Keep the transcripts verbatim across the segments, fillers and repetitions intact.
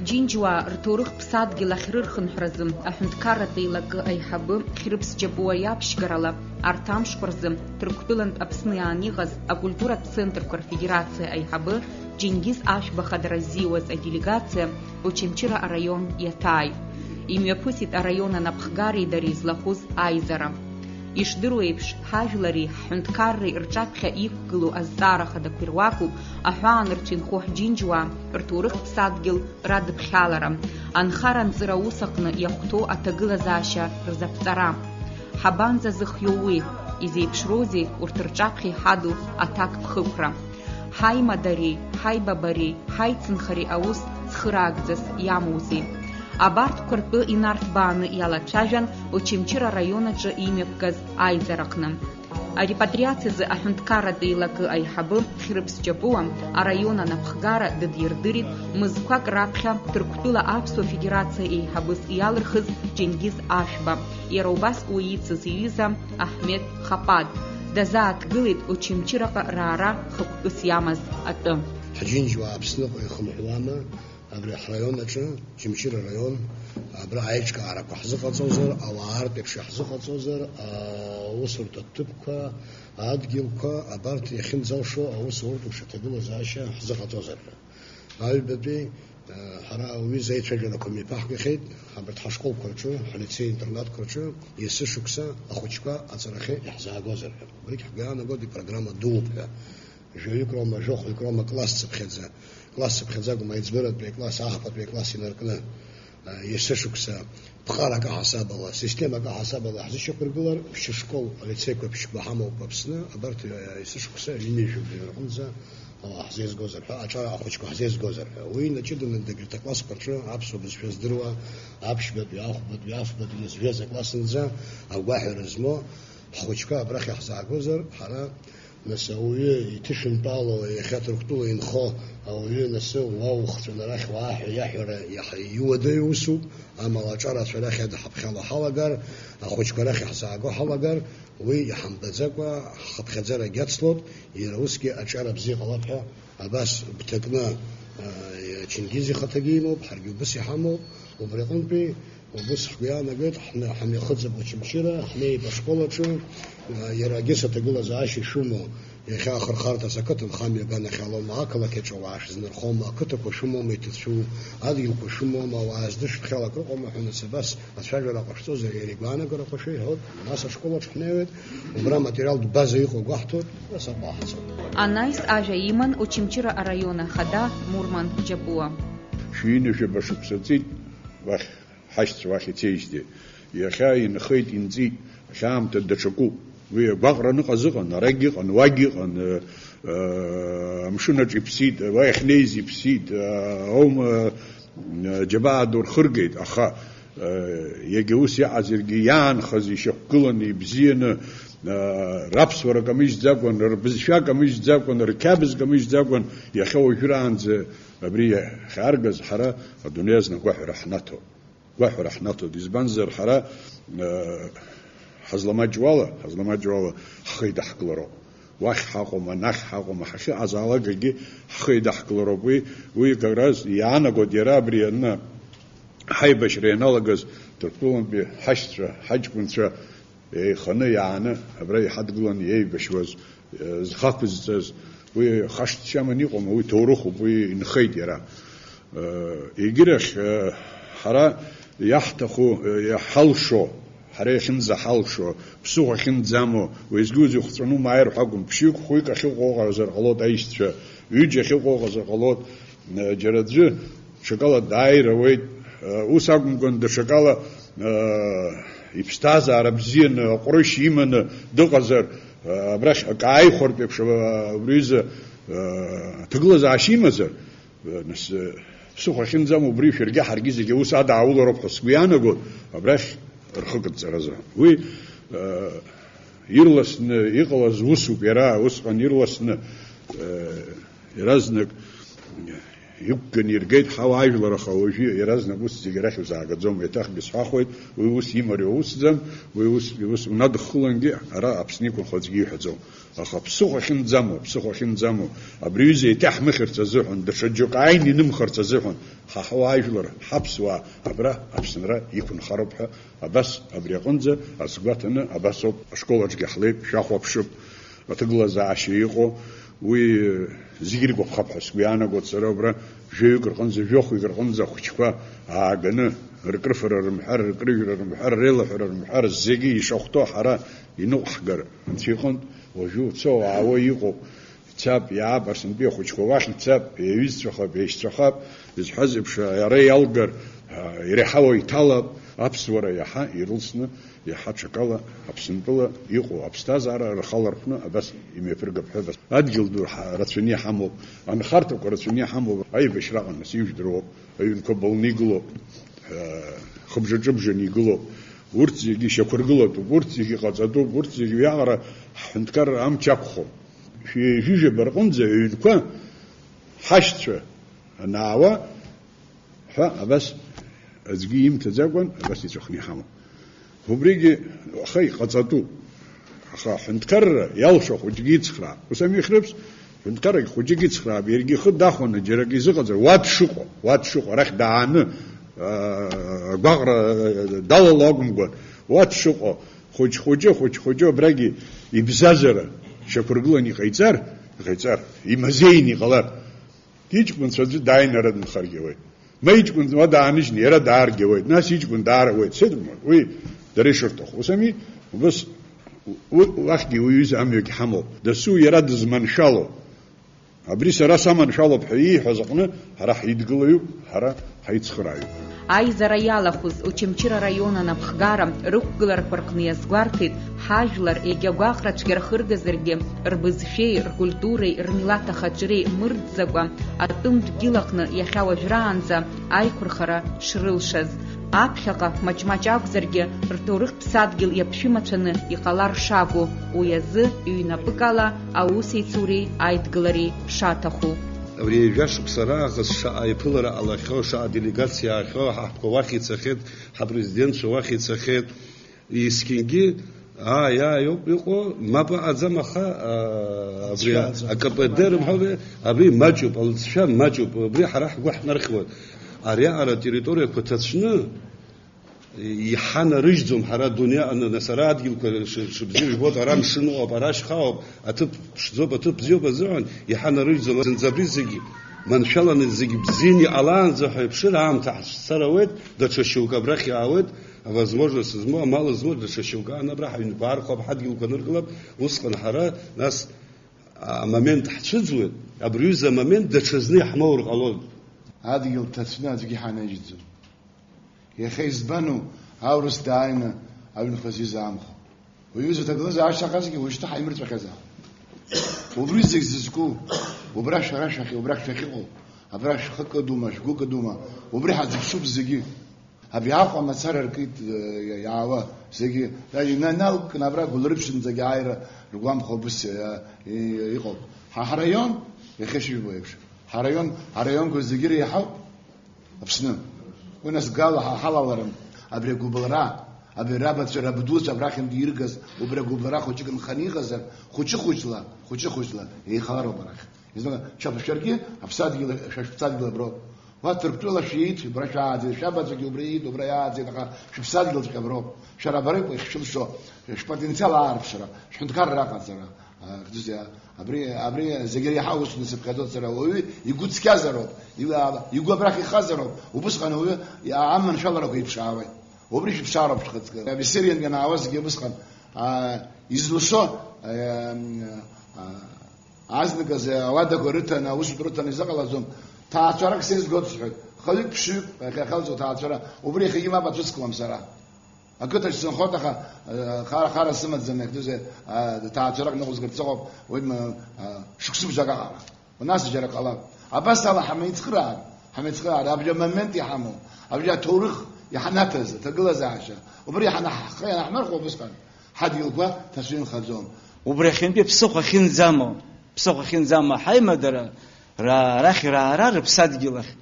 Џьынџьуаа рҭоурых ԥсадгьыл ахьрырхынҳәразы аҳәынҭқарратә еилакы аиҳабы Хьрыԥс Џьапуа иаԥшьгарала, арҭ амшқәа рзы Ҭырқәтәылантә Аԥсны иаан иҟаз акультуратә центрқәа рфедерациа аиҳабы Џьенгиз Ашәба хадара ззиуаз аделегациа Очамчыра араион иаҭааит. Имҩаԥысит араион анапхгареи дареи злахәыз аизара. Ишдыру еиԥш, ҳажәлари ҳҳәынҭқарреи рҿаԥхьа иқәгылоу азҵаара хадақәа ируакуп аҳәаанырцә инхо ҳџьынџьуаа рҭоурыхтә ԥсадгьыл радыԥхьалара, анхара-анҵыра аус аҟны иахәҭоу аҭагылазаашьа рзаԥҵара. Ҳабанӡазыхиоу уи? Изеиԥшроузеи урҭ рҿаԥхьа иҳаду аҭакԥхықәра? Ҳаимадареи, ҳаибабареи, ҳаицынхареи аус цхыраагӡас иамоузеи? Абарҭқәа ртәы инарҭбааны иалацәажәан Очамчыра араион аҿы имҩаԥгаз аизараҟны. Арепатриациазы аҳәынҭқарратә еилакы аиҳабы Хьрыԥс Џьапуа араион анапхгара дыдирдырит мызқәак раԥхьа Ҭырқәтәыла аԥсуа федерациа еиҳабыс иалырхыз Џьенгиз Ашәба, иара убас уи ицыз иҩыза Аҳмеҭ Хапад. Дазааҭгылеит Очамчыраҟа раара хықәкыс иамаз атәы. Ҳџьынџьуаа Аԥсныҟа ихынҳәуама? Абри ҳраион аҿы, Џьымшьыра раион, абра аиҿкаарақәа ҳзыҟаҵозар, ауаа артә еиԥш иаҳзыҟаҵозар, аусурҭа ҭыԥқәа, адгьылқәа, абарҭ иахьынӡалшо аусурҭа еиԥш аҭагылазаашьа ҳзыҟаҵозар ҳәа. Аҩбатәи, ҳара уи зеицәажәарақәа мҩаԥаҳгахьеит, абарҭ ҳашколқәа рҿы, ҳлицеи-интернатқәа рҿы, есышықәса ахәыҷқәа аҵарахьы иаҳзаагозар ҳәа. Убригь ҳгәы иаанагоит, ипрограмма дууп ҳәа. Жәаҩык роума, жәохәҩык роума класс цыԥхьаӡа, класс цыԥхьаӡа акәым, аиҵбыратәи акласс, ахԥатәи акласс инаркны, а, есышықәса ԥҟарак аҳасабала, системак аҳасабала иаҳзышьақәыргылар, шьашкол, алицеиқәа ԥшьба ҳамоуп Аԥсны, абарҭ, а, есышықәса ҩынҩажәи жәаҩа рҟынӡа, а, ҳзеизгозар ҳәа, аҿар ахәыҷқәа ҳзеизгозар ҳәа. Уи инаҷыданы дагьырҭ аклассқәа рҿы аԥсуа бызшәа здыруа, аԥшьбатәи, ахәбатәи, афбатәи зҩаз аклассынӡа агәаҳәара змоу ҳхәыҷқәа абрахь иаҳзаагозар, ҳара Нас ауаҩы иҭышәынтәалоу, иахьа Ҭырқәтәыла инхо ауаҩы, нас уа ухҵәаны арахь уаа ҳәа иаҳәара иаҳа иуадаҩу усуп, амала аҿарацәа арахь иадаҳаԥхьало ҳалагар, ахәыҷқәа арахь иаҳзааго ҳалагар, уи иҳамбаӡакәа ҳхыԥхьаӡарагь иацлоит, иара усгьы аҿар бзиа ҟалап ҳәа абас гәҭакны, а, Чингиз ихаҭагьы имоуп, ҳаргьы убыс иҳамоуп, убри аҟынтәи Убыс ҳгәы иаанагоит, ҳны-, ҳамҩахыҵып Очамчыра, ҳнеип ашкол аҿы, а, иара агьыс аҭагылазаашьа ишәымоу, иахьа ахырхарҭа ақыҭанхамҩа аганахьалома, ақалақь аҿы ауаа шәзнырхома, ақыҭақәа шәымоума иҭацәу, адгьылқәа шәымоума, ауаа здышәҭхьала акрыҟоума ҳәа, нас абас ацәажәара ҟашәҵозар, иара игәаанагарақәа шәеиҳәоит, нас ашкол аҿы ҳнеиуеит, убра аматериалтә база иҟоу гәаҳҭоит, нас аҟәаҳҵоит. Анаҩс ажәа иман Очамчыра араион ахада Мурман Џьапуа. Шәҩынҩажәаба шықәса ҵит уахь. Ҳашьцәа уахь ицеижьҭеи. Иахьа инхеит, инҵит, иахьа аамҭа даҽакуп. Уи агәаҟра аныҟаз ыҟан, арагь ыҟан, уагь ыҟан, э, э, амшын аҿы иԥсит, уа иахьнеиз иԥсит, э, аума, э, џьабаа ду рхыргеит, аха, э, иагьа ус иаҟаз иаргьы иаанхаз ишьақәгыланы, ибзианы, э, раԥсуара камыжьӡакәан, рбызшәа камыжьӡакәан, рқьабз камыжьӡакәан, иахьа уажәраанӡа абри иахьааргаз ҳара адунеи азна агәаҳәара ҳнаҭо. Гәаҳәара ҳнаҭоит, избанзар, ҳара, э, ҳазламаҷуала, ҳазламаҷуала ҳхы идаҳкылароуп. Уахь ҳаҟоума, анахь ҳаҟоума, ҳахьыҟазаалакгьы ҳхы идаҳкылароуп. Уи, уи как раз иаанагоит иара абри аҩны ҳаибашьра ианалагаз, Ҭырқәтәылантәи ҳашьцәа, ҳаҷкәынцәа еиханы, иааны, абра иҳадгыланы иеибашьуаз, зхы ақәызҵаз, уи хашҭшьаман иҟам, уи ҭоурыхуп, уи инхеит иара. Егьирахь, ҳара иаҳҭаху, иҳалшо, ҳара иахьынӡаҳалшо, ԥсыхәа ахьынӡамоу, уеизгьы-уеизгьы ихҵәаны умааир ҳәа акәым, ԥшьҩык, хәҩык ахьыҟоу ыҟазар ҟалоит аишьцәа, ҩыџьа ахьыҟоу ыҟазар ҟалоит, џьара аӡәы ҽакала дааир ауеит, ус акәымкәан, даҽакала, иԥсҭазаара бзианы, аҟәрышь иманы дыҟазар, абрахь акы ааихәартә еиԥш, убри аҩыза, аҭагылазаашьа имазар, нас, ԥсыхәа ахьынӡамоу убри шәаргьы ҳаргьы зегьы аус адааулароуп ҳәа сгәы иаанагоит, абрахь рхы кыдҵаразы. Уи, ирласны иҟалаз усуп иара, усҟан ирласны, иаразнак Иқәганы иргеит ҳауаажәлар, аха уажәы иаразнак ус зегь арахь узаагаӡом. Еиҭахгьы сҳәахуеит, уи ус имариоу усӡам, уи ус, ус унадыххылангьы ара Аԥсны иқәынхо аӡәгьы иҳәаӡом. Аха ԥсыхәа ахьынӡамоу, ԥсыхәа ахьынӡамоу, абри аҩыза еиҭаҳмыхьырц азыҳәан, даҽа џьоук ааины инымхарц азыҳәан, ҳа ҳауаажәлар, ҳаԥсуаа абра Аԥсынра иқәынхароуп ҳәа абас абри аҟынӡа азгәаҭаны абас ауп. Ашкол аҿгьы ҳлеип, шәахәаԥшып. Аҭагылазаашьа иҟоу, уи зегьы иргәаԥхап ҳәа сгәы иаанагоит сара. Убра жәаҩык рҟынӡа, жәохәҩык рҟынӡа ахәыҷқәа ааганы, ркрыфара рымҳәар, ркрыжәра рымҳәар, реилаҳәара рымҳәар, зегьы ишахәҭоу ҳара иныҟәҳгар Анцәа иҟынтә, уажәы уцо уаауа иҟоуп. Ицап, иаап, Арсантәи ахәыҷқәа уахь ицап, еиҩызцәахап, еишьцәахап, изҳәаз еиԥш, ара иалгар, иреиҳау иҭалап, аԥсуара иаҳа ирылсны, иаҳа ҽакала Аԥсынтәыла иҟоу аԥсҭазаара рхала рҟны абас имҩаԥыргап ҳәа абас. Адгьыл ду ҳа-, рацәаны иҳамоуп, анхарҭақәа рацәаны иҳамоуп, аибашьраҟа нас ижәдыруоуп, аҩнқәа былны игылоуп, хыбжа-ҿыбжаны игылоуп. Урҭ зегьы шьақәыргылатәуп, урҭ зегьы ҟаҵатәуп, урҭ зегьы уиаҟара ҳҳәынҭқарра амч ақәхом. Шәи жәыжәаба рҟынӡа аҩнқәа ҳашьцәа анаауа, ҳәа абас аӡәгьы имҭаӡакәан, абас иҵәахны иҳамоуп. Убригьы, аха иҟаҵатәуп. Аха аҳәынҭқарра иалшо хәыҷгьы ицхраап. Ус ами, Хьрыԥс, ҳәынҭқаррагь хәыҷык ицхраап, иаргьы ихы дахәаны џьарак изыҟаҵар, уа дшыҟоу, уа дшыҟоу, арахь дааны, аа, агәаҟра далало акәымкәан, уа дшыҟоу, хәыҷ-хәыҷы, хәыҷ-хәыҷы абрагьы ибзазара шьақәыргыланы иҟаиҵар, иҟаиҵар, имазеины иҟалар. Иҷкәынцәа аӡәы дааины ара дынхаргьы ауеит. Ма иҷкәын уа дааныжьны иара дааргьы ауеит. Нас иҷкәын даара ауеит. Сеидымхәа, уи дара ишырҭаху. Ус ами, убас у-, у-, уахьгьы уи ҩыза амҩагь ҳамоуп. Дасу иара дызманшәалоу. Абри сара саманшәалоуп ҳәа ииҳәаз аҟны ҳара ҳидгылаҩуп, ҳара ҳаицхырааҩуп. Аизара иалахәыз Очамчыра араион анапхгара рықәгыларақәа рҟны иазгәарҭеит, ҳажәлар егьа гәаҟра цәгьа рхыргазаргьы, рбызшәеи, ркультуреи, рмилаҭ ахаҿреи мырӡ ӡакәа, атәым дгьыл аҟны иахьа уажәраанӡа аиқәырхара шрылшаз. Аԥхьаҟа маҷ-маҷ акәзаргьы, рҭоурыхтә ԥсадгьыл иаԥшәымацәаны иҟалар шакәу, уи азы ҩнапыкала аусеицуреи аидгылареи шаҭаху. Абри ҩажәа шықәса раахыс шаҟа аиԥылара ҟалахьоу, шаҟа делегациа аахьоу, ҳаҳҭқәа уахь ицахьеит, ҳапрезидентцәа уахь ицахьеит. Есқьынгьы, ааи, ааи ауп иҟоу, мап ыҟаӡам, аха, аа, абри Алҵшәа ыҟаӡам. А К П Д рымҳәои, абри маҷуп, алҵшәа маҷуп, убри ҳара ҳгәы ҳнархьуан. Ари аҟара атерриториақәа ҭацәны, иҳанарыжьӡом ҳара адунеи аҟны, нас ара адгьылқәа ш-, шыбзиоу жәбоит, ара амшын ыҟоуп, ара ашьха ыҟоуп, аҭыԥ ԥшӡоуп, аҭыԥ бзиоуп азыҳәан иҳанарыжьӡом, зынӡа абри зегьы маншәаланы зегьы бзианы иҟалаанӡа ҳәа иԥшыр, аамҭа ҳцар ауеит, даҽа шьоукы абрахь иаауеит, авозможность змоу, амал змоу, даҽа шьоукы аан абра ҳаҩнқәа аархәап, ҳадгьылқәа ныркылап, усҟан ҳара, нас, амомент ҳцәыӡуеит, абри аҩыза амомент даҽазны иаҳмоур ҟалон. Адгьыл ҭацәны аӡәгьы ҳанажьӡом. Иахьа избану аурыс дааины аҩнқәа зизаамхо? Уи аҩыза аҭагылазаашьа ахазгьы уажәшьҭа ҳаимырҵәахьазаап. Убри зегь зызку, убра шәара шәахь, убра шәахьыҟоу, абра шәхы кыдума, шәгәы кыдума, убри ҳазыԥшуп зегьы. Абри Аҟәа мацара ркит, э, иаауа зегьы, да, инаналкны абра Гәылрыԥшьынӡагьы ааира ргәамԥхо убыс, э, и-, иҟоуп. Ҳа ҳараион, иахьа ишыжәбо еиԥш, ҳараион, ҳараионқәа зегьы иреиҳауп. Аԥсны. Уи нас гала ҳа ҳалаларым. Абри агәыбылра, абри рабацәа, рабдуцәа абрахьынтә иргаз, убри агәыбылра хәыҷык нханы иҟазар, хәыҷы-хәыҷла, хәыҷы-хәыҷла еихалароуп арахь. Избан, шәа-, шәаргьы аԥсадгьыл, шәа шәыԥсадгьыл аброуп. Уа Ҭырқәтәыла шәиит, убра шәааӡеит, шәабацәагьы убра иит, убра иааӡеит, аха шәыԥсадгьыл цәгьа аброуп. Шәара абароуп иахьшәылшо, шәпотенциал аарԥшра, шәҳәынҭқарра аҟаҵара. Ахьӡузеи, абри, абри зегьы реиҳа ус насыԥхьаӡоит сара, ауаҩы игәы цқьазароуп, ила-, игәы абрахь ихазароуп, убысҟан ауаҩы иа-, аманшәаларақәа иԥшаауеит. Убри шәыԥшаароуп шәхаҵкы. Абисериантә ианаауазгьы убысҟан, а, изылшо, а, а, азныказы ауадақәа рыҭаны, аусутә рыҭаны изыҟалаӡом. Ҭаацәарак сеизгоит сҳәоит. Хҩык, ԥшьҩык, иахьа иахьалҵуа ҭаацәара, убри иахьагьы мап ацәыскуам сара. Ақыҭаҿ сынхоит, аха, э, хара, хара сымаӡам, иахьӡузеи, а, ҭаацәарак ныҟәызгарц ыҟоуп, уи, м, а, шықәсыбжак аҟара. Нас џьара ҟалап. Абас ала ҳамеицхыраар, ҳамеицхыраар, абри амомент иҳамоу, абри аҭоурых иҳанаҭаз, аҭагылазаашьа, убри ҳана-, ҳхы ианаҳмырхәо убысҟан, ҳадгьылқәа ҭацәы инхаӡом. Убри ахьынтәи ԥсыхәа ахьынӡамоу, ԥсыхәа ахьынӡамоу ҳаимадара, Ра-, арахь раара рыԥсадгьыл ахь.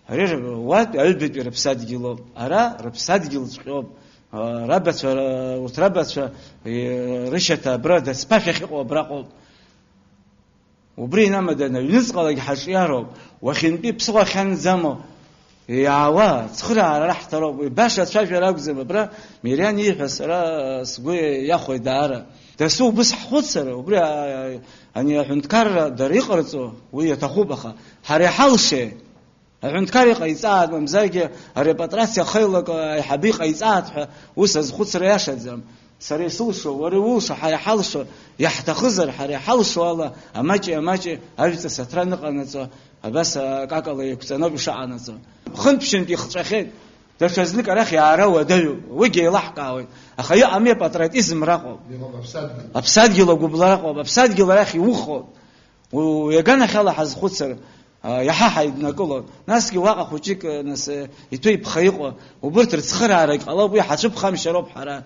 Ари р-, уатәи аҩбатәи рыԥсадгьылоуп. Ара рыԥсадгьылҵәҟьоуп. А, рабацәа, р-, урҭ рабацәа, е, рышьаҭа абра дацԥашә ахьыҟоу абраҟоуп. Убри инамаданы аҩныҵҟалагь ҳаҿиароуп. Уахьынтәи ԥсыхәа ахьанӡамоу, иаауа, цхыраара раҳҭароуп. Уи баша ацәажәара акәӡам, абра Мириан ииҳәаз сара сгәы иахәеит даара. Дасу убыс ҳхәыцыр, убри, а, ани аҳәынҭқарра дара иҟарҵо, уи иаҭахуп, аха ҳара иҳалшеи? Аҳәынҭқар иҟаиҵааит, мамзаргьы арепатриациа хаилак аиҳабы иҟаиҵааит ҳәа ус азхәыцра иашаӡам. Сара исылшо, уара иулшо, ҳара иҳалшо, иаҳҭахызар, ҳара иҳалшо ала, амаҷи амаҷи ажәҵыс аҭра аныҟанаҵо, абас акакала еиқәҵаноуп ишаҟанаҵо. Хынтә-ԥшьынтә ихҵәахьеит, даҽазнык арахь иаара уадаҩуп, уигьы еилаҳкаауеит, аха иҟами апатриотизм раҟоуп. Иҟоуп аԥсадгьыл. Аԥсадгьыл агәыбылра ыҟоуп, аԥсадгьыл арахь иухоуп. У-, уи аганахьала ҳазхәыцыр, а, иаҳа ҳаиднакылон. Насгьы уаҟа хәыҷык, а, нас, а, иҭәы-иԥха иҟоу, убырҭ рыцхыраарагь ҟалоуп, уи ҳацәыԥхамшьароуп ҳара.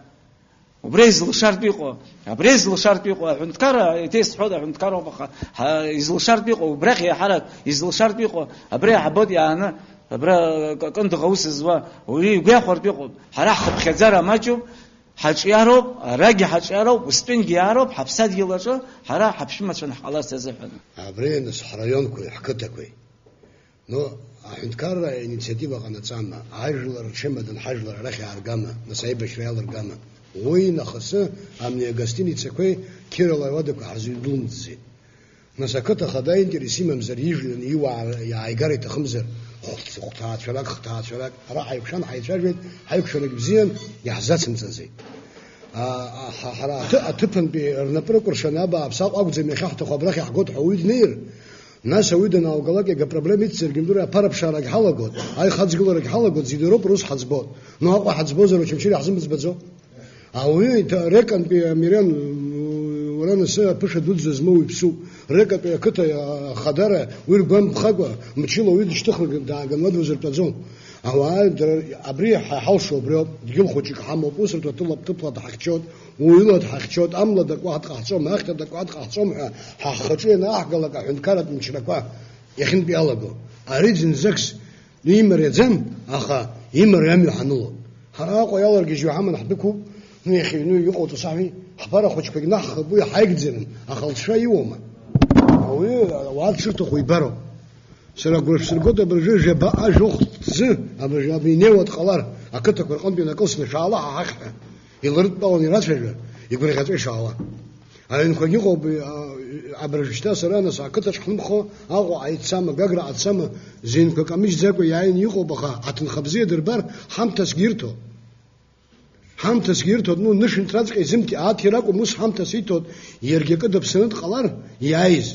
Убра изылшартә иҟоу, абра изылшартә иҟоу, аҳәынҭқарра, еиҭа исҳәоит, аҳәынҭқарроуп, аха ҳа-, изылшартә иҟоу, убрахь еиҳарак изылшартә иҟоу, абра иаҳбоит иааны, абра к-, кындыӷ аус зуа, уаҩы игәы иахәартә иҟоуп. Ҳара ҳхыԥхьаӡара маҷуп, ҳаҿиароуп, арагьы ҳаҿиароуп, устәынгьы иаароуп, ҳаԥсадгьыл аҿы ҳара ҳаԥшәымацәа ҳҟаларц азыҳәан. Абри нас ҳраионқәеи ҳқыҭақәеи. Ну, аҳәынҭқарра аинициатива ҟанаҵама, ажәлар рҽеимадан ҳажәлар арахь иааргама, нас аибашьра иалыргама? Уи нахысы амни агостиницақәеи қьырала ауадақәа ҳазыҩдәылымҵӡеит. Нас ақыҭа ахада аинтерес имамзар, ижәлан иуаа иааигар иҭахымзар, хәҭ-, хәҭаацәарак, хҭаацәарак, ара ҳаикәшан, ҳаицәажәеит, ҳаикәшарагь бзиан, иаҳзацымҵаӡеит. А, а, ҳа-, ҳара аҭы-, аҭыԥантәи рнапы рыкәыршаны абааԥс Аҟәа акәӡам иахьаҳҭаху, абрахь иаҳгоит ҳәа уаҩы днеир, нас ауаҩы данааугалак, иага проблема ицзаргьы, мдур аԥара ԥшаарагь ҳалагот, аихаҵгыларагь ҳалагот, зегь роуп рус ҳаӡбот. Ну, Аҟәа ҳаӡбозар, Очамчыра иаҳзымӡбаӡо? Ауаҩы иҭа-, рекантәи амиран, уара нас аԥыша дуӡӡа змоу иԥсуп. Рекантәи ақыҭа ахадара уи ргәамԥхакәа, мчыла уаҩы дышьҭыхны дааган уа дузыртәаӡом. Ауаа дара абри ҳа-, ҳалшо убриоуп, дгьыл хәыҷык ҳамоуп, ус ртәы ҭыла-, ҭыԥла дҳахьчоит, уаҩыла дҳахьчоит, амла дакуа дҟаҳҵом, ахьҭа дакуа дҟаҳҵом ҳәа ҳаххаҿы ианаҳгалак аҳәынҭқарратә мчрақәа иахьынтә иалаго. Ари зынӡакс Ну, имариаӡам, аха имариамҩа ҳаныло. Ҳара Аҟәа иаларгьежьуа ҳаман ҳдәықәуп, ну, иахьыҩны иҟоуҵо саҳәеи, ҳԥара хәыҷқәагь наҳхып, уи ҳаигӡарым, аха лҵшәа иуоума? Ауаҩы ауаа дшырҭаху ибароуп. Сара агәра шәсыргоит абыржәы жәаба ажәохә ҭӡы, абыржәы аб инеиуа дҟалар, ақыҭақәа рҟынтә инакылсны шәаала ҳа ҳахь ҳәа. Илырдтәалан ирацәажәар, игәырӷьаҵәа ишаауа. Аҩнқәагьы ыҟоуп, а, абыржәшьҭа сара нас ақыҭаҿ ҳнымхо, Аҟәаҟа ицама, Гаграҟа дцама, зинқәак амыжьӡакәа иааины иҟоуп, аха аҭынха бзиа дырбар, ҳамҭасгьы ирҭо. Ҳамҭасгьы ирҭо, ну, нышәынҭраҵәҟьа изымҭи, ааҭ иракәым, ус ҳамҭас иҭоит, иаргьы акы даԥсаны дҟалар, иааиз.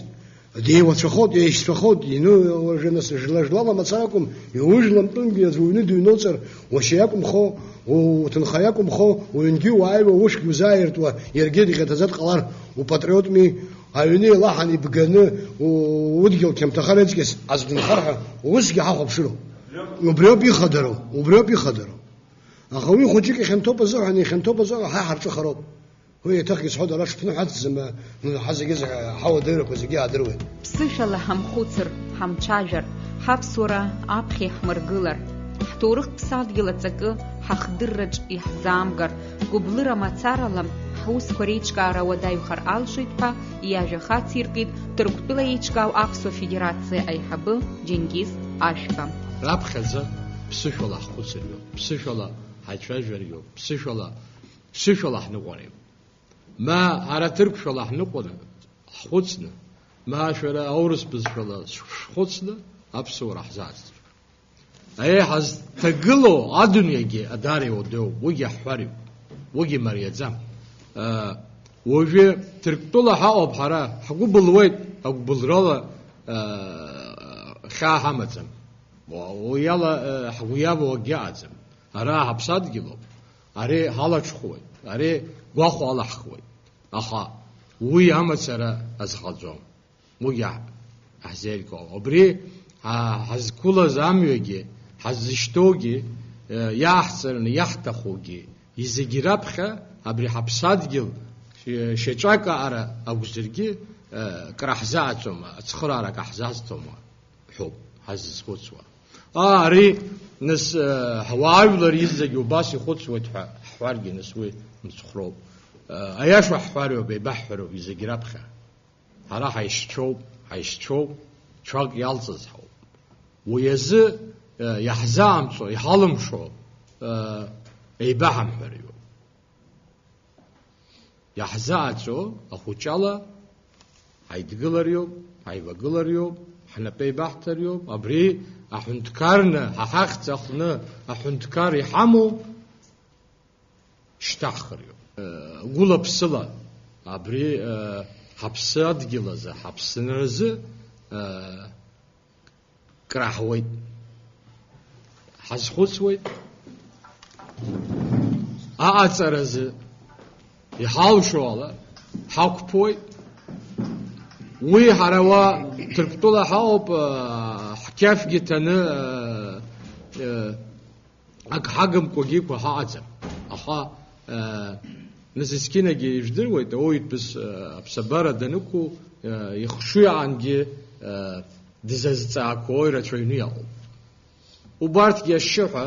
Деиуацәахоит, еишьцәахоит, ину, уажәы нас жла-жлала мацара акәым, иужәламтәынгьы аӡәы уҩны дыҩноуҵар, уашьа иакәымхо, у-, уҭынха иакәымхо, уҩнгьы уааиуа, ушәгьы узааиртуа, иаргьы дӷьаҭаӡа дҟалар, упатриотми, аҩны еилаҳан ибганы, у-, удгьыл қьамҭахар аҵкьыс аӡә дынхар ҳәа, усгьы ҳахәаԥшыроуп. Убриоуп ихадароу, убриоуп ихадароу. Аха уи хәыҷык ихьанҭоуп азыҳәан, ихьанҭоуп азыҳәан ҳа ҳарҿыхароуп. Уи еиҭахгьы сҳәоит, ара ҽыԥныҳәа ацӡам, ҳа зегьы зегьы, ҳауадаҩрақәа зегьы аадыруеит. Ԥсышәала ҳамхәыцыр, ҳамцәажәар, ҳаԥсуара аԥхьа иаҳмыргылар, ҳҭоурыхтә ԥсадгьыл аҵакы ҳахдырраҿ иаҳзаамгар, гәыблыра мацарала ҳусқәа реиҿкаара уадаҩхар алшоит ҳәа иажәа хациркит Ҭырқәтәыла еиҿкаау аԥсуа федерациа аиҳабы Џьенгиз Ашәба. Раԥхьаӡа ԥсышәала ҳхәыцырҩуп, ԥсышәала ҳаицәажәарҩуп, ԥсышәала, ԥсышәала ҳныҟәареиуп. Ма ара ҭырқәшәала ҳныҟәаны, ҳхәыцны, ма шәара аурыс бызшәала шәхәыцны аԥсуара ҳзаазҵыр. Еиҳа зҭагылоу адунеигьы адара иуадаҩуп, уигьы ҳҳәариуп, уигьы мариаӡам. Уажәы Ҭырқәтәыла ҳаҟоуп ҳара, ҳгәы былуеит, агәбылрала хьаа ҳамаӡам. Уиала ҳгәы иавоу акгьы ыҟаӡам. Ара ҳаԥсадгьылуп, ари ҳалаҽхәуеит, ари гәахәа алаҳхуеит. Аха уи амацара азхаӡом. Уигьы ҳ-, ҳзеилкаауам. Убри ҳа-, ҳазқәылаз амҩагьы, ҳаззышьҭоугьы, э, иааҳҵараны иаҳҭахугьы, изегьы раԥхьа абри ҳаԥсадгьыл, э, шьаҿак аҟара акәзаргьы, Краҳзааӡома, ацхыраара каҳзазҭома ҳәоуп ҳазызхәыцуа. Аа, ари, нас, ҳуаажәлар изегьы убас ихәыцуеит ҳәа ҳҳәаргьы, нас уи мцхәроуп. Аиаша ҳҳәароуп, еибаҳҳәароуп, изегь раԥхьа. Ҳара ҳаишьцәоуп, ҳаишьцәоуп, ҽак иалҵыз ҳауп. Уи азы, иаҳзаамҵо, иҳалымшо, еибаҳамҳәариоуп. Иаҳзааӡо ахәыҷала ҳаидгылариоуп, ҳаивагылариоуп, ҳнапы еибаҳҭариоуп, абри аҳәынҭқарны, ҳа ҳахьӡ аҟны аҳәынҭқар иҳамоу шьҭаҳхыриоуп. Гәыла-ԥсыла абри ҳаԥсы адгьыл азы, ҳаԥсынразы краҳуеит, ҳазхәыцуеит, аҟаҵаразы иҳалшо ала ҳақәԥоит. Уи ҳара уа Ҭырқәтәыла ҳаҟоуп, ҳқьафгьы ҭаны, ак ҳагымкәагьы иқәу ҳаҟаӡам. Аха, нас есқьынагьы ижәдыруеит, ауаҩытәыс, аԥсабара данықәу, ихшыҩ аангьы, дызазҵаақәоу ирацәаҩны иҟоуп. Убарҭгьы ашьшьыҳәа,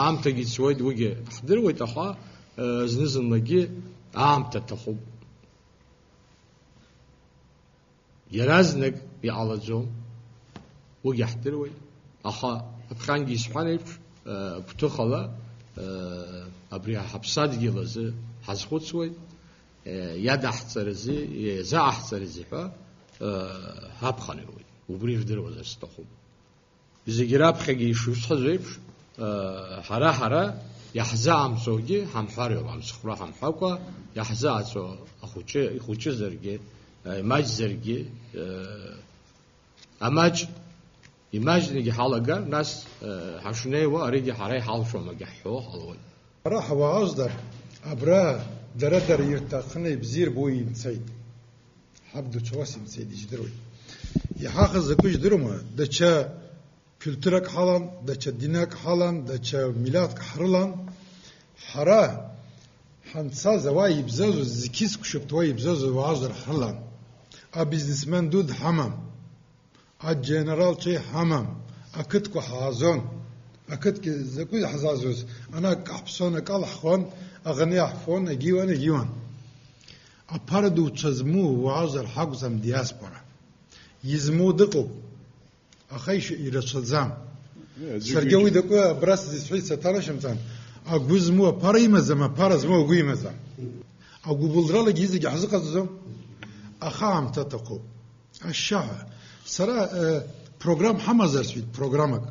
аамҭагьы цоит, уигьы ҳдыруеит, аха, зны-зынлагьы аамҭа аҭахуп. Иаразнак иҟалаӡом, уигьы ҳдыруеит, аха аԥхьангьы исҳәан еиԥш, гәҭыхала, абри ҳаԥсадгьыл азы ҳазхәыцуеит, иадаҳҵарази, иазаҟаҳҵарази ҳәа, ҳаԥхынҩуеит. Убри жәдыруазар сҭахуп. Зегьы раԥхьагьы ишусҳәаз еиԥш, ҳара-ҳара иаҳзаамҵогьы ҳамҳәар иоуп, амцхәра ҳамҳәакәа, иаҳзааӡо ахәыҷы ихәыҷызаргьы, имаҷзаргьы, амаҷ имаҷны егьҳалагар, нас, ҳашнеиуа аригьы ҳара иҳалшомагьы ҳҳәо ҳалуеит. Ҳара ҳауаажәлар абра дара-дара ирҭахны ибзиа рбо имцеит. Ҳаб дуцәа уас имцеит, ижьдыруеит. Иҳахыз закәу ижьдырума, даҽа культурак ҳалан, даҽа динак ҳалан, даҽа милаҭк ҳрылан. Ҳара ҳанцаз ауаа ибзазоз, зқьи зқәшәыԥҭа уаа ибзазоз уаажәлар ҳрылан. Абизнесмен ду дҳамам. Аџьенералцәа иҳамам, ақыҭқәа ҳаазон. Ақыҭгьы закәи ҳзаазоз, ана акы ҳаԥсон, акы алаҳхон, аӷаны иаҳфон, егьиуан, егьиуан. Аԥара дуцәа змоу уаазар ҳакәӡам диаспора. Измоу дыҟоуп, аха ишьа-, ирацәаӡам. Е, аӡәы Саргьы ҩыџьа. Уи дакәы абра сзисҳәеит, саҭанашьымҵан. Агәы змоу аԥара имаӡам, аԥара змоу агәы имаӡам. Агәыбылралагьы зегьы ҳзыҟаҵаӡом, аха аамҭа аҭахуп. Ашьшьаҳәа. Сара, э, програм ҳамазар сҳәеит, программак.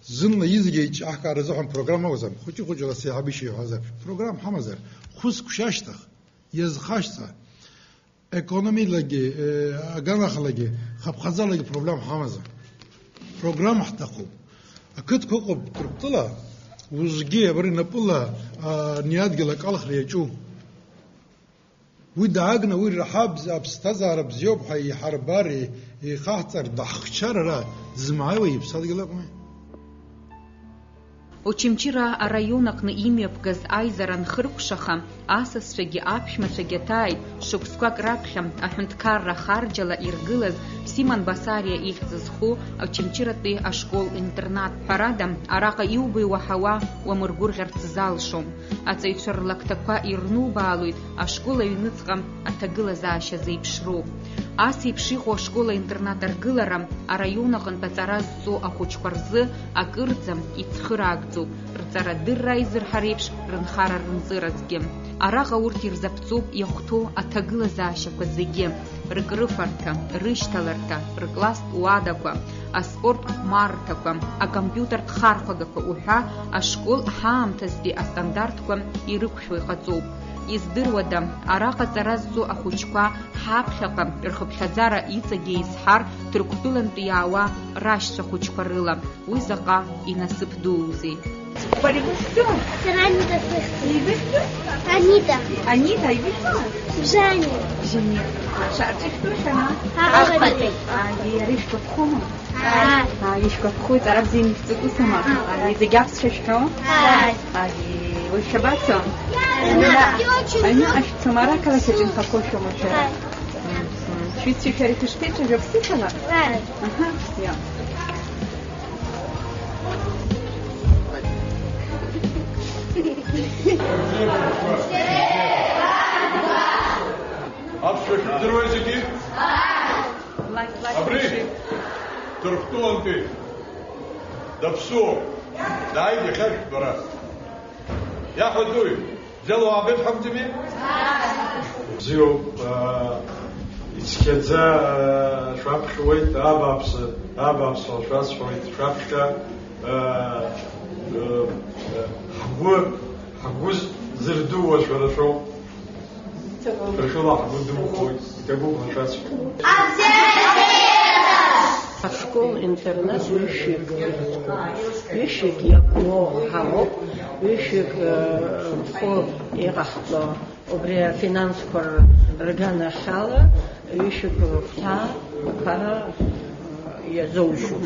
Зынла изегьы еиҿаҳкаара азыҳәан программа акәӡам. Хәыҷы-хәыҷла сеиҳаб ишиҳәаз ак. Програм ҳамазар, хәы зқәшәашьҭах, иазхашҭа, економилагьы, э, аганахалагьы, хыԥхьаӡалагьы проблем ҳамазар. Програм ҳҭахуп. Ақыҭқәа ыҟоуп Ҭырқәтәыла, узгьы абри напыла, а, ани адгьыл акалхра иаҿуп. Уи даагны, уи раҳа абз-, аԥсҭазаара бзиоуп ҳәа иҳарбар, и-, ихаҳҵар, даҳхьчар ара, дзымааиуа иԥсадгьыл акәми? Очамчыра араион аҟны имҩаԥгаз аизара анхыркәшаха, асасцәагьы аԥшәмацәагьы аҭааит, шықәсқәак раԥхьа аҳәынҭқарра харџьала иргылаз Симон Басариа ихьӡ зху Очамчыратәи ашкол-интернат. Ҳәарада, араҟа иубо-иуаҳауа уамыргәырӷьарц залшом. Аҵаҩцәа рлакҭақәа ирнубаалоит ашкол аҩныҵҟа аҭагылазаашьа зеиԥшроу. Ас еиԥш иҟоу ашкол-интернат аргылара араион аҟынтә аҵара зҵо ахәыҷқәа рзы акырӡа ицхыраагӡоуп, рҵарадырра аизырҳара еиԥш рынхара рынҵыразгьы. Араҟа урҭ ирзаԥҵоуп иахәҭоу аҭагылазаашьақәа зегьы, ркрыфарҭа, рышьҭаларҭа, ркласстә уадақәа, аспорттә хәмаррҭақәа, акомпиутертә хархәагақәа уҳәа ашкол ҳаамҭазтәи астандартқәа ирықәшәо иҟаҵоуп. Издыруада, араҟа ҵара зҵо ахәыҷқәа ҳаԥхьаҟа рхыԥхьаӡара иҵегьы еизҳар Ҭырқәтәылантәи иаауа рашьцәа хәыҷқәа рыла, уи заҟа инасыԥ дуузеи! Сара Анита сыхьӡ. Анита. Анита, ибыхьуа? Жани. Жени. Шәарҭ шәыхьӡ шәана? Ахԥатәи. Ари, ари шәгәаԥхома? Ааи. Ааи, ишәгәаԥхоит, ара бзианы ишәҵатәу сымам. Ааи. Ааи, зегь аԥсшәа шәҳәо? Ааи. Ааи, уажә шәабацо? Аҩныҟа. Аҩныҟа шәцом, ара ақалақь аҿы инхақәоу шәымоу шәара? Ааи. Мм. Шәиццышәара ишәышԥеицәажәо, ԥсышәала? Ааи. Аҳа, иа. Аԥсшәа шәдыруеи зегьы? Абри Ҭырқәтәылантәи даԥсуоуп. Дааит иахьа шәтәара. Иаҳәатәуи? Бзиала уаабеит ҳәа акәӡами? Бзиоуп, аа, ицқьаӡа, аа, шәаԥхьуеит, абааԥсы, абааԥсуа шәасҳәоит, шәаԥхьа, аа, э, э, ҳгәы, ҳгәы зырдыруа шәара шәоуп. Шәара шәыла ҳгәы духоит, иҭабуп ҳәа шәасҳәоит. Ашкол-интернат ҩышәҩык, ҩышәҩык иакәу ҳамоуп, ҩышәҩык, э, рхәы иҟаҳҵо, убри афинансқәа рганахьала, ҩышәҩык рыхәҭа аԥара, э, иазоужьуп.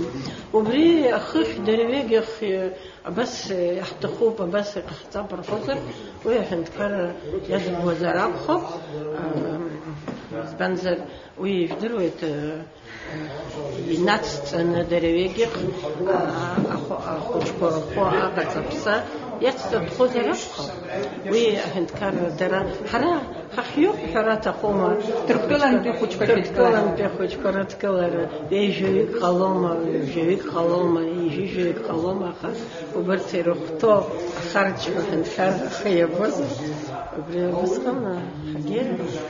Убри ахыхь дырҩегьых, э, абас, э, иаҳҭахуп, абас иҟаҳҵап рҳәозар, уи аҳәынҭқарра иазгуазар акәхап, э, избанзар, уи ижәдыруеит, э, инацҵаны дырҩегьых, а, ахәы-, ахәыҷқәа рхәы аҟаҵаԥса иацҵатәхозар акәхап. Уи аҳәынҭқарра дара, ҳара ҳахьиоуп ҳәара аҭахума? Ҭырқәтәылантәи хәыҷқәа шәыдкылара. Ҭырқәтәылантәи ахәыҷқәа рыдкылара ҩажәаҩык ҟалома, ҩажәаҩык ҟалома, ҩажәижәаҩык ҟалома, аха убарҭ ирыхәҭоу ахарџьқәа аҳәынҭқарра ахы иабозар, убри убысҟан ҳаргьы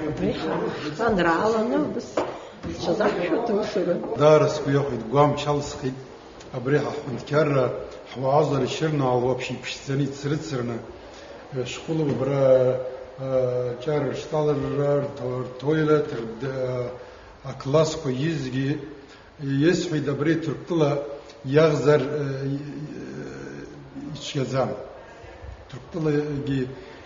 убри ҳа-, ҳхы анрааланы убыс Даара сгәы иахәеит, гәамч алсхит абри ҳаҳәынҭқарра, ҳуаажәлар ишьырнаало уаԥшь иԥшӡаны ицрыҵраны, школуп абра, аҿар рышьҭаларра, рто-, ртоилет, рд-, аклассқәа изгьы, исҳәеит, абри Ҭырқәтәыла иахьӡар, ицәгьаӡам. Ҭырқәтәылагьы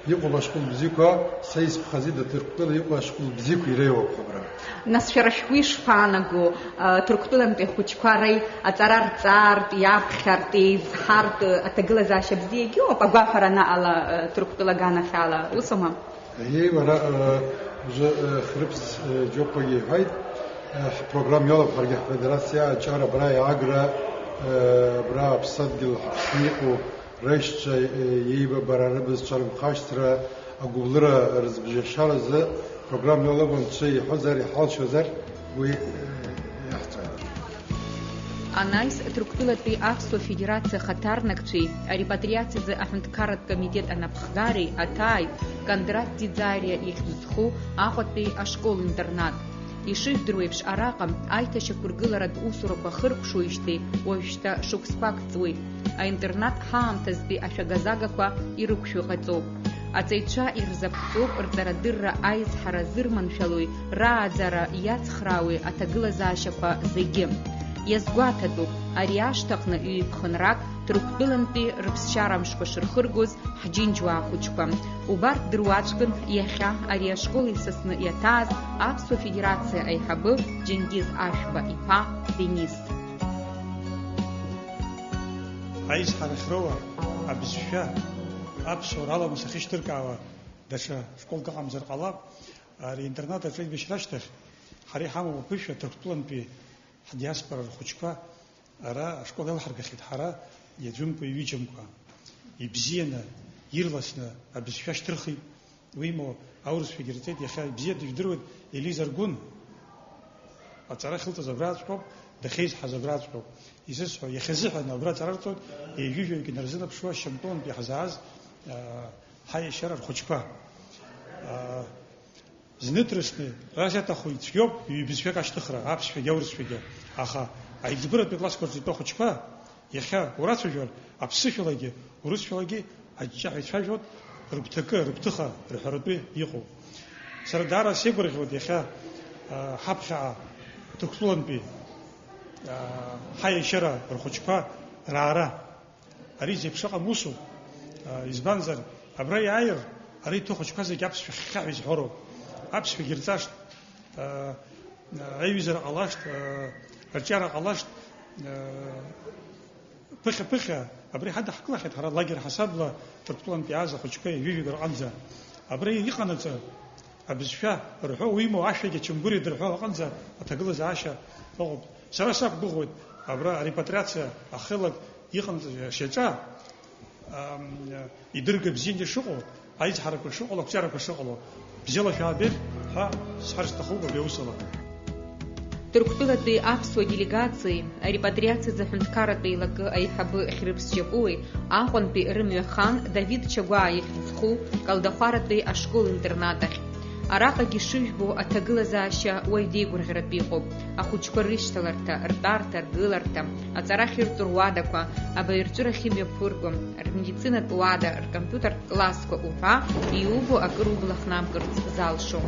иҟоуп ашкол бзиақәа, са исԥхази да Ҭырқәтәыла иҟоу ашкол бзиақәа иреиуоуп абра. Нас шәара шәгәы ишԥаанаго, а, Ҭырқәтәылантәи ахәыҷқәа ара аҵара рҵартә, иаԥхьартә, еизҳартә, аҭагылазаашьа бзиагьы ыҟоуп, агәаҳәара анаҟала, а, Ҭырқәтәыла аганахьала, усоума? Еи, уара, а, уже, а, Хрыԥс, а, Џьопагьы иҳәеит, а, ҳпрограмма иалоуп ҳаргьы ҳфедерациа аҿар абра иаагра, а, абра аԥсадгьыл ҳаԥшны иҟоу Раишьцәа, э, еибабара, рыбызцәа рынхашьҭра, агәыблыра рызбжьашьаразы программа иалоу анцәа иҳәозар, иҳалшозар, уи, э, иаҳҵоит. Анаҩс Ҭырқәтәылатәи аԥсуа федерациа ахаҭарнакцәеи арепатриациазы аҳәынҭқарратә комитет анапхгареи аҭааит Кондрат Ӡиӡариа ихьӡ зху Аҟәатәи ашкол-интернат. Ишыжәдыруеиԥш, араҟа аиҭашьақәыргыларатә усурақәа хыркәшоижьҭеи уажәшьҭа шықәсқәак ҵуеит. Аинтернат ҳаамҭазтәи ашәага-загақәа ирықәшәо ҟаҵоуп. Аҵаҩцәа ирзаԥҵоуп рҵарадырра аизҳара зырманшәалои рааӡара иацхраауеи аҭагылазаашьақәа зегьы. Иазгәаҭатәуп, ари ашҭаҟны ҩ-ԥхынрак Ҭырқәтәылантәи рыԥсшьара мшқәа шырхыргоз ҳџьынџьуаа хәыҷқәа. Убарҭ дыруаӡәкын иахьа ари ашкол исасны иаҭааз Аԥсуа Федерациа аиҳабы Џьенгиз Ашәба иԥа Денис. Аизҳара ахьроуа абызшәа аԥсуара аламыс ахьышьҭыркаауа даҽа школк ыҟамзар ҟалап. Ари интернат аҿы аибашьра ашьҭахь ҳара иҳамоу аԥышәа Ҭырқәтәылантәи ҳдиаспора рхәыҷқәа ара ашкол иалҳаргахьеит, ҳара иаӡәымкәа, иҩыџьамкәа. Ибзианы, ирласны абызшәа шьҭырхит. Уимоу, аурысшәагьы рҵеит, иахьа ибзианы ижәдыруеит, Елиза Аргәын аҵара ахьылҵыз абраҵәҟьоуп, дахьеизҳаз абраҵәҟьоуп. Изысҳәо, иахьазыҳәан абра аҵара рҵоит, ҩажәижәаҩык инарзынаԥшуа Шьамтәылантәи ҳзааз, аа, ҳаиашьара рхәыҷқәа. Аа, Зны дрысны, ара зиаҭаху ицәгьоуп, ҩбызшәак ашьҭыхра, аԥсшәагьы аурысшәагьы. Аха аиҵбыратәи аклассқәа рҿы итәоу ахәыҷқәа, иахьа урацәажәар, аԥсышәалагьы, урысшәалагьы аҷҷаҳәа ицәажәоит, рыгәҭакы, рыгәҭыха рҳәаратәы иҟоуп. Сара даара сеигәырӷьоит иахьа, а, ҳаԥхьаҟа Ҭырқәтәылантәи, а, ҳаиашьара рхәыҷқәа раара. Ари зеиԥшыҟам усуп. А, избанзар, абра иааир, ара иҭәу ахәыҷқәа зегьы аԥсшәа хьхьаҳәа изҳәароуп. Аԥсшәагьы рҵашт, а, а, аиҩызара ҟалашт, а, арҿиара ҟалашт, а, ԥыхьа-ԥыхьа абри ҳадаҳкылахьеит ҳара лагер ҳасабла Ҭырқәтәылантә иааз ахәыҷқәа ҩажәижәаҩык рҟынӡа. Абра иҟанаҵы, Абызшәа рҳәо уимоу, ашәагьы ачамгәыр идырҳәо аҟынӡа аҭагылазаашьа ыҟоуп. Сара сақәгәыӷуеит абра арепатриациа ахелак иҟан шьаҿа, ам, идырга бзианы ишыҟоу, аизҳарақәа шыҟало, ақәҿиарақәа шыҟало, бзиала шәаабеит ҳәа сҳәар сҭахуп абри аусала. Ҭырқәтәылатәи аԥсуа делегациеи арепатриациазы аҳәынҭқарратә еилакы аиҳабы Хьрыԥс Џьапуеи Аҟәантәи рымҩа хан Давид Чагәаа ихьӡ зху Калдахәаратәи ашкол-интернат ахь. Араҟагьы ишыжәбо аҭагылазаашьа уаҩ деигәырӷьаратәы иҟоуп. Ахәыҷқәа рышьҭаларҭа, ртәарҭа, ргыларҭа, аҵара ахьырҵо руадақәа, абаҩрҵәырахь имҩаԥырго, рмедицинатә уада, ркомпиутертә классқәа уҳәа, иубо акыр убла хнамкырц залшом.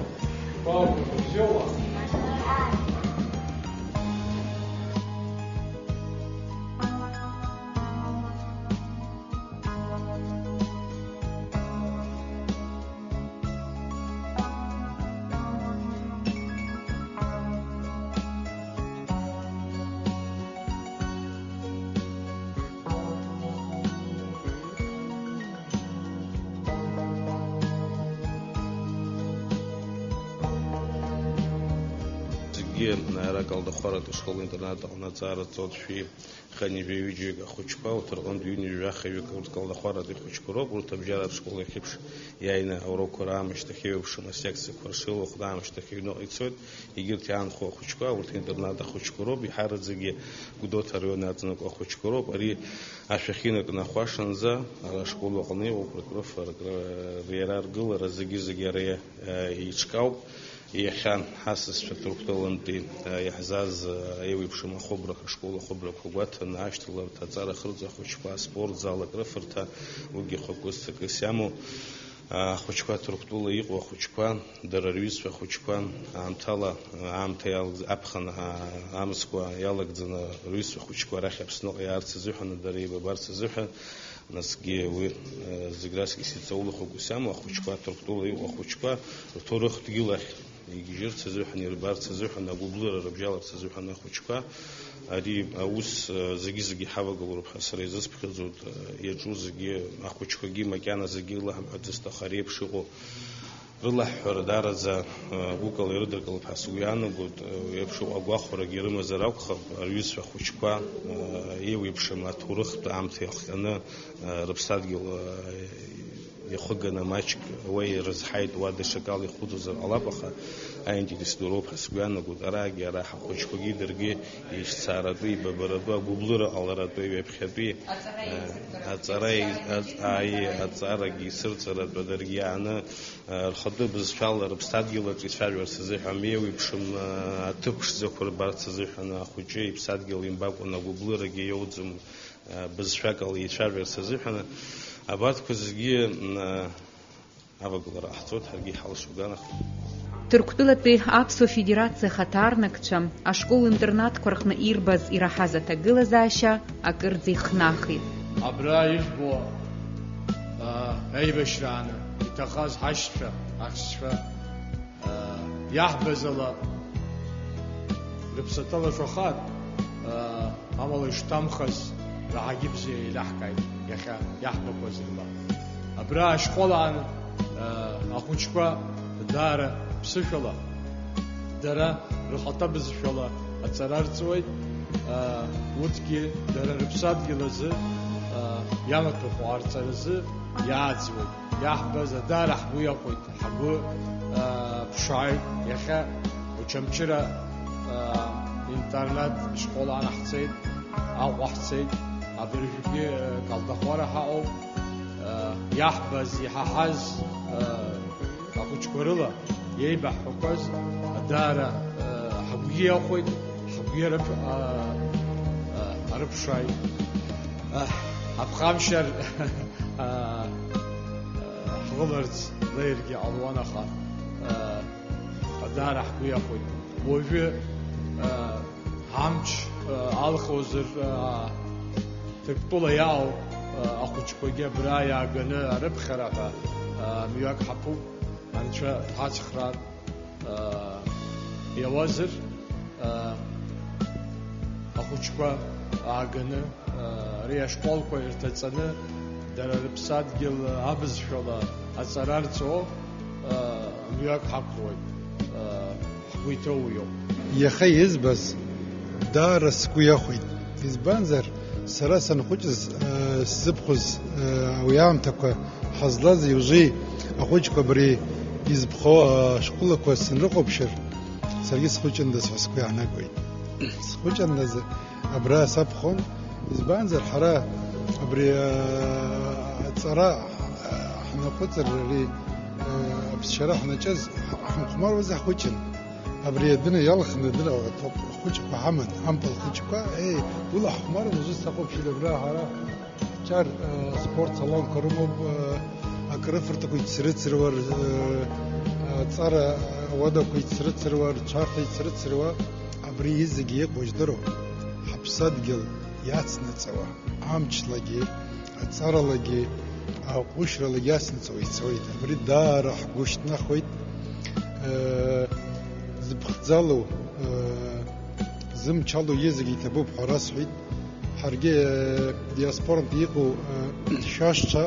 Зегьы ара Калдахәаратәи ашкол-интернат аҟны аҵара ҵоит шәи хынҩажәи ҩыџьаҩык ахәыҷқәа, урҭ рҟынтә ҩынҩажәи жәахаҩык урҭ Калдахәаратәи ахәыҷқәа роуп, урҭ абжьаратә школ иахьеиԥш иааины аурокқәа раамышьҭахь еиуеиԥшым асекциақәа ршеилахәны аамышьҭахь аҩныҟа ицоит. Егьырҭ иаанхо ахәыҷқәа, урҭ интернат ахәыҷқәа роуп, иҳараӡакгьы Гәдоуҭа араион аҵанакуа ахәыҷқәа роуп. Ари ашәахьы инаркны ахәашанӡа, ара ашкол аҟны иҟоуп, ркрыфа, ркры-, риара, ргылара, зегьы-зегьы ара, э, еиҿкаауп. Иахьа ҳасасцәа Ҭырқәтәылантәи, э, иаҳзааз, э, еиуеиԥшым ахәыбрақәа, ашкол ахәыбрақәа гәаҭаны, ашьҭаларҭа, аҵара ахырҵо ахәыҷқәа, аспорт зал акрыфарҭа, уигьы хықәкыс ҵакыс иамоу, э, ахәыҷқәа, Ҭырқәтәыла иҟоу ахәыҷқәа, дара рҩызцәа ахәыҷқәа, аамҭала, э, аамҭа иалгӡ-, аԥхын, э, амзқәа иалагӡаны рҩызцәа ахәыҷқәа арахь Аԥсныҟа иаарц азыҳәан, дара еибабарц азыҳәан, насгьы уи, э, зегь раҵкыс иҵаулахо гәыс иамоу ахәыҷқәа, Ҭырқәтәыла иҟоу ахәыҷқәа, рҭоурых дгьыл ахь игьежьырц азыҳәан, ирбарц азыҳәан, агәыблыра рыбжьаларц азыҳәан ахәыҷқәа, ари аус, э, зегьы-зегьы иҳавагылоуп ҳәа сара изысԥхьаӡоит, э, иаҿу зегьы, ахәыҷқәагьы макьана зегьы илаҳамҳәац зҭаху ари еиԥш иҟоу рылаҳәҳәара даараӡа, э, гәыкала ирыдыркылап ҳәа сгәы иаанагоит, э, уи еиԥш иҟоу агәахәарагьы рымазар акәхап, рҩызцәа ахәыҷқәа, э, еиуеиԥшым аҭоурыхтә аамҭа иахҟьаны, э, рыԥсадгьыл, э, иахыганы маҷк уа ирызҳаит, уа даҽакала ихәыцуазар ҟалап, аха аинтерес ду роуп ҳәа сгәы иаанагоит. Араагьы ара ҳахәыҷқәагьы даргьы еишьцааратәы, ибабаратәы, агәыблыра ҟаларатәы, ҩаԥхьатәи, э, аҵара еи-, аҵ-, ааи, аҵарагьы ицырҵаратәы даргьы иааны, э, рхатәы бызшәала рыԥсадгьыл аҿы ицәажәарц азыҳәан, еиуеиԥшым, э, аҭыԥ ԥшӡақәа рбарц азыҳәан, ахәыҷы иԥсадгьыл имбакәан агәыблырагьы иоуӡом. Бызшәак ала еицәажәарц азыҳәан, абарҭқәа зегьы, м, авагылара ҟаҳҵоит, ҳаргьы иҳалшо аганахь. Ҭырқәтәылатәи Аԥсуа Федерациа ахаҭарнакцәа ашкол-интернатқәа рҟны ирбаз ираҳаз аҭагылазаашьа акырӡа ихнахит. Абра ижәбо, а, аибашьрааны иҭахаз ҳашьцәа, аҳәсцәа, Иаҳбаз ала рыԥсаҭа лашәахар, амала ишҭамхаз раҳагьы бзиа еилаҳкааит иахьа иаҳбақәаз рыла. Абра ашкол аан, ахәыҷқәа даара ԥсышәала, дара рхаҭа бызшәала аҵара рҵуеит, урҭгьы дара рыԥсадгьыл азы, иамаҭәахә аарҵаразы иааӡуеит. Иаҳбаз даара ҳгәы иахәеит. Ҳгәы, аа, ԥшааит. Иахьа Очамчыра, аа, интернат школ анаҳцеит, Аҟәа ҳцеит, абыржәгьы, аа, Калдахәара ҳаҟоуп. Аа, иаҳбаз, иҳаҳаз, аа, ахәыҷқәа рыла иеибаҳҳәақәаз даара, аа, ҳгәы иахәеит, ҳгәы иарыԥ-, аа, аа, арыԥшааит. Аҳ, аԥхамшьар, аа, ҳлыларц леиргьы ҟалуан, аха, аа, даара ҳгәы иахәеит. Уажәы, аа, амч, аа, алхозар, аа, Ҭырқәтәыла иаау, аа, ахәыҷқәагьы абра иааганы арыԥхьара ҳәа, аа, мҩак ҳаԥуп, Анцәа дҳацхраар. Иауазар, ахәыҷқәа ааганы, ари ашколқәа ирҭаҵаны, дара рыԥсадгьыл абызшәала аҵара рҵо, Мҩак ҳақәлоит, ҳгәы иҭоу уиоуп. Иахьа избаз даара сгәы иахәеит. Избанзар, сара санхәыҷыз, сзыбхәыз, уи аамҭақәа ҳазлаз, уажәы ахәыҷқәа абри изыԥхо ашколақәа санрыхәаԥшыр, саргьы схәыҷындаз ҳәа сгәы иаанагоит. Схәыҷындаз абра саԥхон, избанзар, ҳара абри, аа, аҵара, аа, ҳнаҟәыҵыр, ари, аа, аԥсшьара ҳнаҿыз, ҳ-, ҳамхәмаруаз ҳхәыҷын. Абри адәы иалхны, адәы ахәыҷқәа ҳаман, ампыл хәыҷқәа, еи, ула ҳхәмарым, уажәы сахәаԥшыр абра ҳара ҳҿар, аа, спорт салонқәа рымоуп, аа, акрыфарҭақәа ицрыцыруа, аа, аҵара ауадақәа ицрыцыруа, рҽарҭа ицрыцыруа, абри зегьы иҟоу жәдыруа, ҳаԥсадгьыл иацнаҵауа, амчлагьы, аҵаралагьы, аҟәышралагьы иацнаҵауа ицоит. Абри даара ҳгәы шьҭнахуеит. Зыԥхӡалоу, зымчалоу иезегьы иҭабуп ҳәа расҳәеит. Ҳаргьы, диаспорантә иҟоу, шәашцәа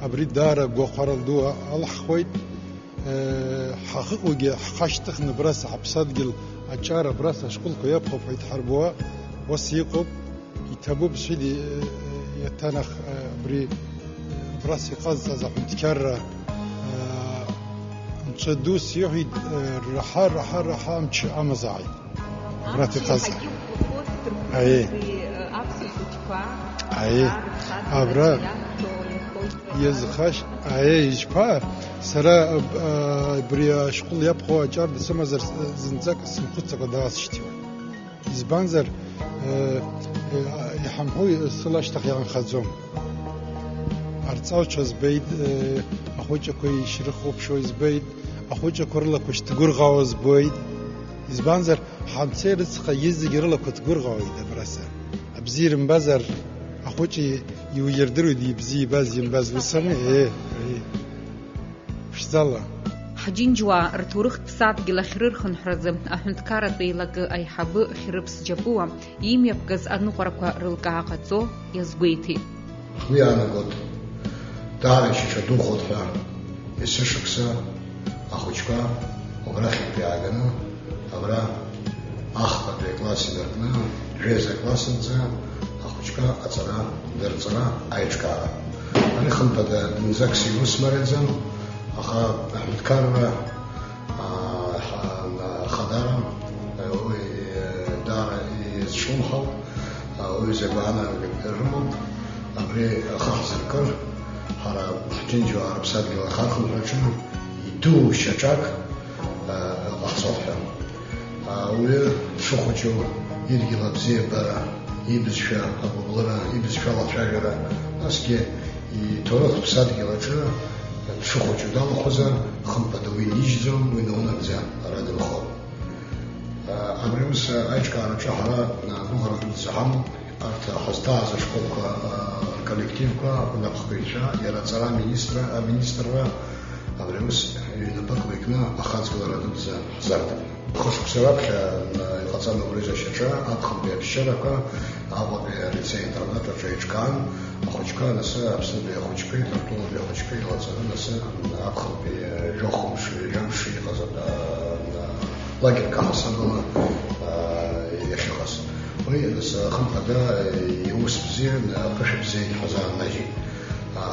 абри даара гәахәара ду алаҳхуеит. Ҳахьыҟоугьы ҳхашьҭыхны абрас ҳаԥсадгьыл аҿар абрас ашколқәа иаԥхьоуп ҳәа идҳарбуа, ус иҟоуп, иҭабуп, сҳәеит, иаҭанах, абри абрас иҟазҵаз аҳәынҭқарра анцәа дус иҳәеит, раҳа, раҳа, раҳа амч амазааит. Абра Амч иҟазҵа. Иаҳагьы ӷәӷәоуп, Аиеи. Абри, э, аԥсуа хәыҷқәа, Аиеи. Абра рыԥсадгьыл Абра иахьҭоу, иахьоу иазхашь-, Аиеи, ишԥа? Сара, э, э, абри ашкол иаԥхьо аҿар дсымазар, э, зынӡак сымхәыццакәа даасышьҭуан. Избанзар, э, э, иҳамҳәои, сыла ашьҭахь иаанхаӡом. Арҵаҩцәа збеит, э, ахәыҷқәа ишрыхәаԥшуа збеит, ахәыҷқәа рылақәа шьҭгәырӷьауа збоит. Избанзар, Ҳанцеи рыцҳа, иҵегьы рылақәа ҭгәырӷьауеит абраса. Абзиа рымбазар, ахәыҷы иуирдыруеит, ибзиа ибаз, имбаз, ус ами? Е, е. Ԥшӡала. Ҳџьынџьуаа рҭоурыхтә ԥсадгьыл ахьрырхынҳәразы аҳәынҭқарратә еилакы аиҳабы Хьрыԥс Џьапуа имҩаԥгаз аныҟәарақәа рылкаа ҟаҵо иазгәеиҭеит. Ҳгәы иаанагоит, даара ишьаҿадухоит ҳәа, есышықәса ахәыҷқәа убрахьынтә иааганы, абра ахԥатәи акласс инаркны, жәеиза аклассынӡа ахәыҷқәа аҵара, дырҵара аиҿкаара. Ари хымԥада зынӡак сиус мариаӡам, аха аҳәынҭқарра Аа, ҳа-, н-, Ахадара, уи, даара изҿлымҳауп, уи закәанагь рымоуп, абри ахы ҳзыркыр, ҳара ҳџьынџьуаа рыԥсадгьыл ахархәынҳәаҿы идуу шьаҿак, ҟаҳҵоит ҳәа. Ауаҩы дшыхәыҷу, идгьыл абзиабара, ибызшәа агәыбылра, ибызшәа алацәажәара, насгьы иҭоурыхтә ԥсадгьыл аҿы дшыхәыҷу далахәызар, хымԥада уи нижьӡом, уи наунагӡа ара дынхоит. Абри аус аиҿкаараҿы ҳара гәыӷра дуӡӡа ҳамоуп, арҭ ҳазҭааз ашколқәа рколлективқәа, рнапхгаҩцәа, иара аҵара аминистра, аминистрра абри аус ҩнапыкла икны ахаҵгылара дуӡӡа ҳзарҭап. Хышықәса раԥхьа, м, иҟаҵан убри зашьаҿа, аԥхынтәи аԥсшьарақәа Аҟәатәи алицеи-интернат аҿы еиҿкаан, ахәыҷқәа анасы Аԥснытәи ахәыҷқәеи Ҭырқәтәылатәи ахәыҷқәеи еилаҵаны, анасы, м, аԥхынтәи, э, жәохә мшы, ҩажәа мшы иҟаз, а, м, лагерьк аҳасабала, а, иахьыҟаз. Уи, анасы, хымԥада, э, иус бзиан, аԥышәа бзиагьы ҳазааннажьит.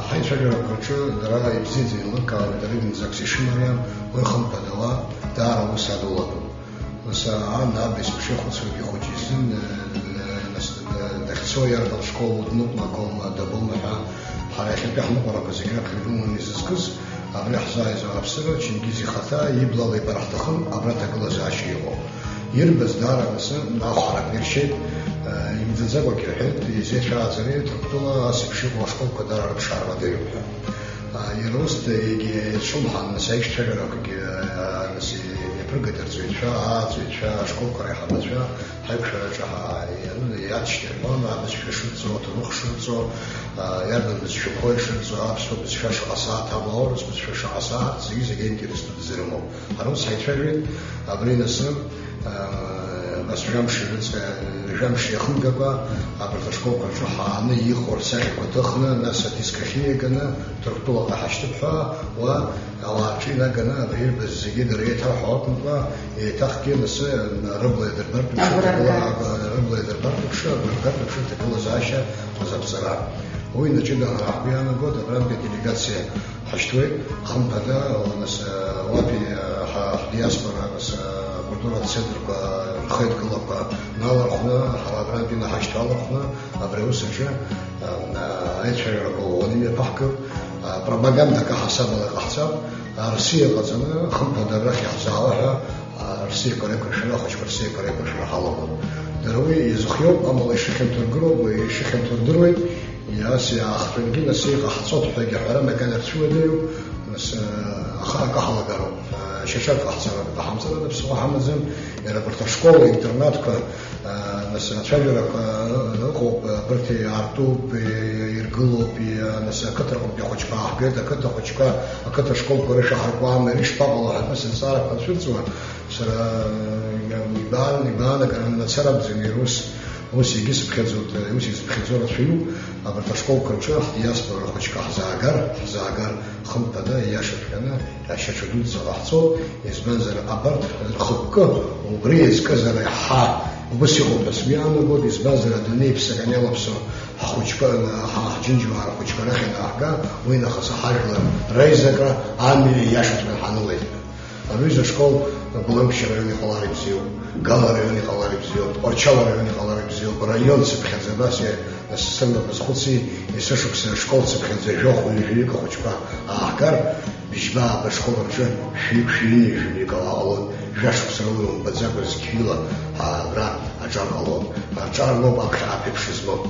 Ҳаицәажәарақәа рҿы дара ибзиаӡаны еилыркаауеит, дара зынӡак ишымариам, уи хымԥадала даара аус адулатәуп. Нас ан, аб есымша ихәыцуеит ихәыҷы изын, нас дахьцо иарбан школ удныҟәнагома, дабома ҳәа ҳара иахьатәи ҳныҟәарақәа зегь раԥхьа ирыманы изызкыз, абри ҳзааиз ауааԥсыра, Чингиз ихаҭа иблала ибар ҳҭахын, абра аҭагылазаашьа иҟоуп. Ирбаз даара анысы ахәарак иршьеит, имӡаӡакәагьы рҳәеит, изеицәааӡари Ҭырқәтәыла ас еиԥш иҟоу ашколқәа даара рыԥшаара мадаҩуп ҳәа. Иара ус егьи еицәоумҳан, нас аишьцәажәарақәагьы, нас иаԥыргеит арҵаҩцәа, ааҵаҩцәа, ашколқәа реиҳабацәа, ҳаиқәшәараҿы ҳа-, иацшьҭырҳәон, абызшәа шырҵо, аҭоурых шырҵо, иарбан бызшәақәоу ишырҵо, аԥсуа бызшәа шаҟа сааҭ амоу, аурыс бызшәа шаҟа сааҭ, зегьы-зегьы аинтерес ду дызрымоу. Ҳара ус ҳаицәажәеит, абри анысы, аа, Нас жәамш рыҵа, жәамш иахымгакәа, абарҭ ашколқәа рҿы ҳааны иҟоу рсахьақәа ҭыхны, нас адиск ахьиаганы, Ҭырқәтәылаҟа ҳашьҭыԥ ҳәа, уа ауаа рҿы инаганы абри ирбаз зегьы дара еиҭарҳәо акәымкәа, еиҭахгьы нас рыбла иадырбартә еиԥш Агәра аҭагыла-, ргар. Агәра, рыбла иадырбартә еиԥш, агәра ргартә еиԥш аҭагылазаашьа азаԥҵара. Уи наҷыда ҳара ҳгәы иаанагоит, абрантәи аделегациа ҳашьҭуеит, хымԥада, нас, уатәи, ҳа-, ҳдиаспора, нас, акультуратә центрқәа рхеидкылақәа налархәны, ҳара абрантәи инаҳашьҭалархәны, абри аус аҿы, а, аицәажәарақәа ӷәӷәаны имҩаԥаҳгап, а, пропагандак аҳасабала иҟаҳҵап, а, Рсиа ҟаҵаны, хымԥада, арахь иаҳзаауа ҳәа, а, Рсиақәа реиқәыршәара, ахәыҷқәа Рсиақәа реиқәыршәара ҳалагон. Дара уи иазыхиоуп, амала ишыхьанҭоу рдыруеит, ишыхьанҭоу рдыруеит, Иас иаахҵәангьы нас иҟаҳҵоит ҳәагьы аҳәара макьана рцәыуадаҩуп, нас, э, аха акы ҳалагароуп, э, шьаҿак ҟаҳҵароуп, ҟаҳамҵарада ԥсыхәа ҳамаӡам, иара абарҭ ашкол, аинтернатқәа, э, нас ацәажәарақәа, э, ыҟоуп, э, абарҭ иаартуп, э, иргылоуп, э, нас ақыҭа рҟынтәи ахәыҷқәа ааҳгеит, ақыҭа ахәыҷқәа, ақыҭа ашколқәа рышәаҳаркуама, ирышԥаҟало ҳәа нас азҵаарақәа анцәырҵуа, Сара, э, игәаан-, игәаанагара мацара акәӡам, иара ус, ус егьысыԥхьаӡоит, ус изыԥхьаӡо рацәаҩуп, абарҭ ашколқәа рҿы ҳдиаспора рхәыҷқәа ҳзаагар, ҳзаагар, хымԥада, ииашаҵәҟьаны, ашьаҿа дуӡӡа ҟаҳҵоит, избанзар, абарҭ рхықәкы убри еизказара иаҳа убыс иҟоуп ҳәа сгәы иаанагоит, избанзар, адунеи иԥсаканы иалаԥсо ҳхәыҷқәа, ҳа-, ҳџьынџьуаа рхәыҷқәа арахь ианааҳга, уи нахыс ҳажәлар реизакра амҩа ииашаҵәҟьаны ҳанылеит. Аҩыза ашкол Гәылрыԥшь араион иҟалар ибзиоуп, Гала араион иҟалар ибзиоуп, Тҟәарчал араион иҟалар ибзиоуп, раион цыԥхьаӡа абас иа-, сымҩа базхәыци, есышықәса ашкол цыԥхьаӡа жәохә ҩажәаҩык ахәыҷқәа ааҳгар, Быжьба ааба ашкол аҿы шәҩык, шәҩыни жәаҩык ала ҟалон, жәашықәса рыла иумбаӡакәа зқьҩыла абра аҿар ҟалон. Аҿар лоуп аԥхьа аԥеиԥш змоу.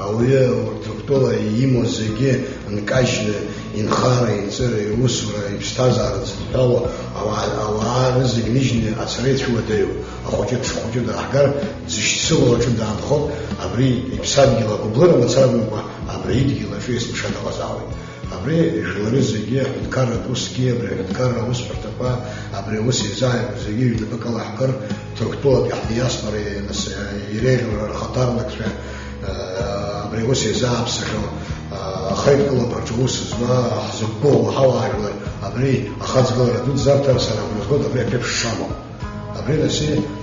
Ауаҩы урҭ ртәыла имоу зегьы нкажьны, инхара, инҵыра, иусура, иԥсҭазаара дзыдҳәалоу ауаа, ауаа рызегь ныжьны ацара ицәуадаҩуп. Ахәыҷы дшыхәыҷу дааҳгар, дзышьцылоу аҿы даанхоит, абри иԥсадгьыл агәыблыра мацара акәымкәа, абри идгьыл аҿы есымша дыҟазаауеит. Абри жәлары зегьы аҳәынҭқарратә усгьы, абри аҳәынҭқарра аусҳәарҭақәа, абри аус еизааигәоу зегьы ҩнапыкла ҳкыр, Ҭырқәтәылатәи ҳдиаспора, нас, иреиӷьу рхаҭарнакцәа, абри аус еизааԥсахьоу, ахеидкылақәа рҿы аус зуа, ҳзықәгәыӷуа ҳауаажәлар, абри ахаҵгылара дуӡӡа арҭар сара агәра згоит, абри аԥеиԥш шамоу. Абри нас,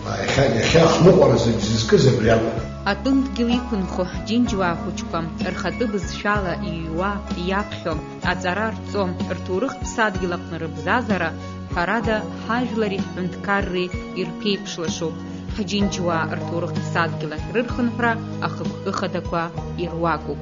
а, иахьа, иахьа ҳныҟәара зегь зызкыз абри акәын. Атәым дгьыл иқәынхо ҳџьынџьуаа хәыҷқәа рхатәы бызшәала иҩуа, иаԥхьо, аҵара рҵо, рҭоурыхтә ԥсадгьыл аҟны рыбзазара, ҳәарада, ҳажәлари ҳҳәынҭқарреи ирԥеиԥшлашоуп. Ҳџьынџьуаа рҭоурыхтә ԥсадгьыл ахь рырхынҳәра ахықәкы хадақәа ируакуп.